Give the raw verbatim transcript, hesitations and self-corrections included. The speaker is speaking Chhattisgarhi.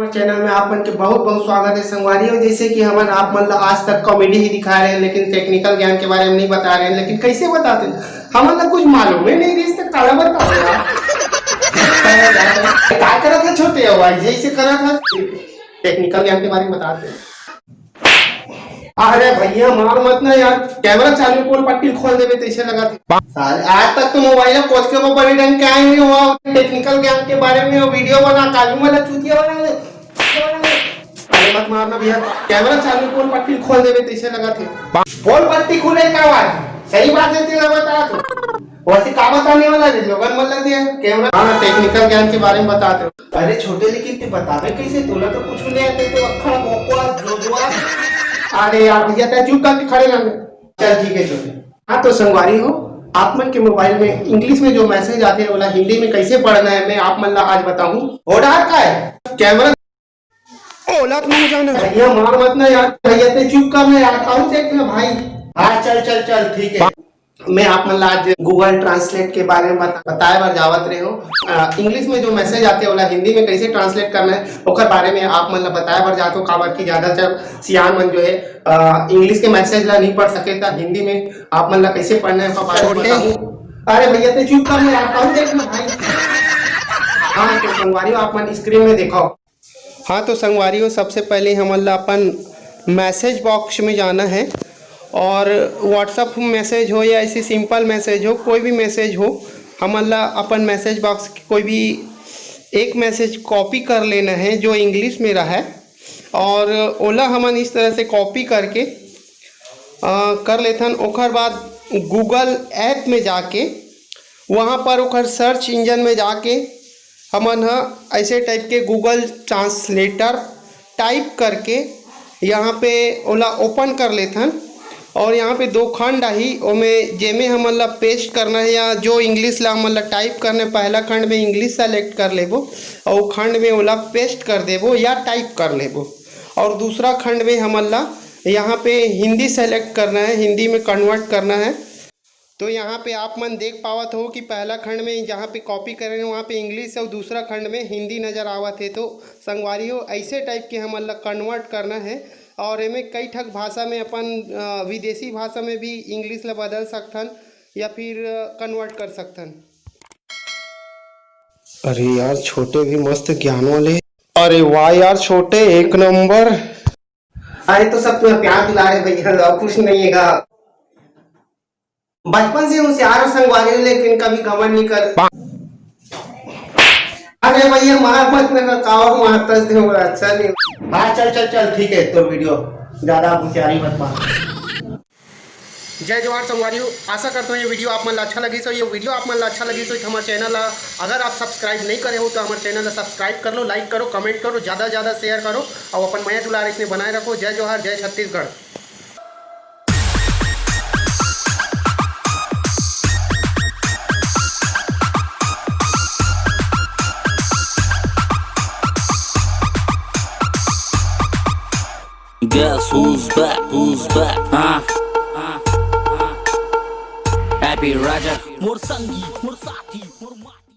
चैनल में आप मन के बहुत बहुत स्वागत है संगवारी हो। जैसे कि हमन आप मन ला आज तक कॉमेडी ही दिखा रहे हैं, लेकिन टेक्निकल ज्ञान के बारे में नहीं बता रहे हैं। लेकिन कैसे बताते हैं? हमन ला कुछ मालूम ही नहीं रही, तो काला बताओ यार। क्या करत है छोटे हो भाई, जैसे करत है टेक्निकल ज्ञान के बारे में बताते हैं। अरे भैया मार मत ना यार, कैमरा चालू पोल पट्टी खोल देबे तैसे लगत है। साले आज तक तो मोबाइल कोच के ऊपर बड़ी डंग के आए नहीं हुआ, टेक्निकल ज्ञान के बारे में वीडियो बना, काजू वाला चूतिया बना दे। अरे मत मारना भैया, कैमरा चालू पोल पट्टी खोल देबे तैसे लगत है। पोल पट्टी खुले का बात? सही बात है, तेरा बता तू। वैसे का बताने वाला है, लोगन मन ला दिया कैमरा। हाँ, टेक्निकल ज्ञान के बारे में बता दो। अरे छोटे, लेकिन तू बतावे कैसे? तोला तो कुछ नहीं आते, तो अखड़ा भोकवा जोजवा। अरे यार भैया, तै चुप करके खड़े रहना। चल ठीक है छोटे। हाँ तो संगवारी हो, आप मन के मोबाइल में इंग्लिश में जो मैसेज आते हैं, ओला हिंदी में कैसे पढ़ना है, मैं आप मन ला आज बताऊँ। ऑर्डर का है कैमरा। औलाद नहीं जाना। भैया मार मत ना यार, भैया तै चुप कर ना यार, कहूँ देख ना भाई। हाँ चल चल चल, ठीक है। मैं आप मन ला आज गूगल ट्रांसलेट के बारे में बता-, बताए बर जावत रहे हो। अ, इंग्लिश में जो मैसेज आते हैं, ओला हिंदी में कैसे ट्रांसलेट करना है, ओकर बारे में आप मन ला बताए बर जात हो, काबर कि ज्यादातर सियान मन जो है, अ, इंग्लिश के मैसेज ला नहीं पढ़ सके, तो हिंदी में आप मन ला कैसे पढ़ना है, ओकर बारे में छोटे। बताऊँ। अरे भैया, तै चुप कर ना यार, कहूँ देख ना भाई। हाँ, तो संगवारी हो, आप मन स्क्रीन में देखो। हाँ, तो संगवारी हो, सबसे पहले हमन ला अपन मैसेज बॉक्स में जाना है और WhatsApp मैसेज हो या ऐसी सिंपल मैसेज हो, कोई भी मैसेज हो, हमन ला अपन मैसेज बॉक्स के कोई भी एक मैसेज कॉपी कर लेना है जो इंग्लिश में रहा है, और ओला हमन इस तरह से कॉपी करके, अ, कर लेथन। ओकर बाद गूगल ऐप में जाके, वहाँ पर ओकर सर्च इंजन में जाके हमन ह ऐसे टाइप के गूगल ट्रांसलेटर टाइप करके यहाँ पे ओला ओपन कर लेथन। और यहाँ पे दो खंड आही, ओमे जेमे हमन ला पेस्ट करना है या जो इंग्लिश ला हमन ला टाइप करना है, पहला खंड में इंग्लिश सेलेक्ट कर लेबो और खंड में ओला पेस्ट कर देबो या टाइप कर लेबो। और दूसरा खंड में हमन ला यहाँ पे हिंदी सेलेक्ट करना है, हिंदी में कन्वर्ट करना है। तो यहाँ पे आप मन देख पावत हो कि पहला खंड में जहाँ पे कॉपी करे हैं, वहाँ पे इंग्लिश और दूसरा खंड में हिंदी नज़र आवत है। तो संगवारी हो, ऐसे टाइप के हमन ला कन्वर्ट करना है और एमे कई ठक भाषा में अपन, अ, विदेशी भाषा में भी इंग्लिश ला बदल सकथन या फिर, अ, कन्वर्ट कर सकथन। अरे यार, छोटे भी मस्त ज्ञान वाले। अरे वाह यार छोटे, एक नंबर। अरे तो सब तुम्हें प्यार दुलार है भैया, और कुछ नहीं है का। बचपन से होशियार और संगवारी हूँ, लेकिन कभी घमंड नहीं कर। अरे भैया मार मत ना, कावा मारता है, वो अच्छा नहीं। हाँ चल चल चल, ठीक है, तो वीडियो ज्यादा होशियारी मत मार। जय जोहार संगवारी हो, आशा करता हूँ ये वीडियो आप मन ला अच्छा लगी। तो ये वीडियो आप मन ला अच्छा लगी तो हमारे चैनल ला अगर आप सब्सक्राइब नहीं करे हो तो हमारे चैनल ला सब्सक्राइब कर लो, लाइक करो, कमेंट करो, ज़्यादा से ज़्यादा शेयर करो और अपन मया दुलार इसने बनाए रखो। जय जोहार, जय Chhattisgarh. Guess who's back? Who's back? Huh? Happy Raja, मोर संगी, मोर साथी।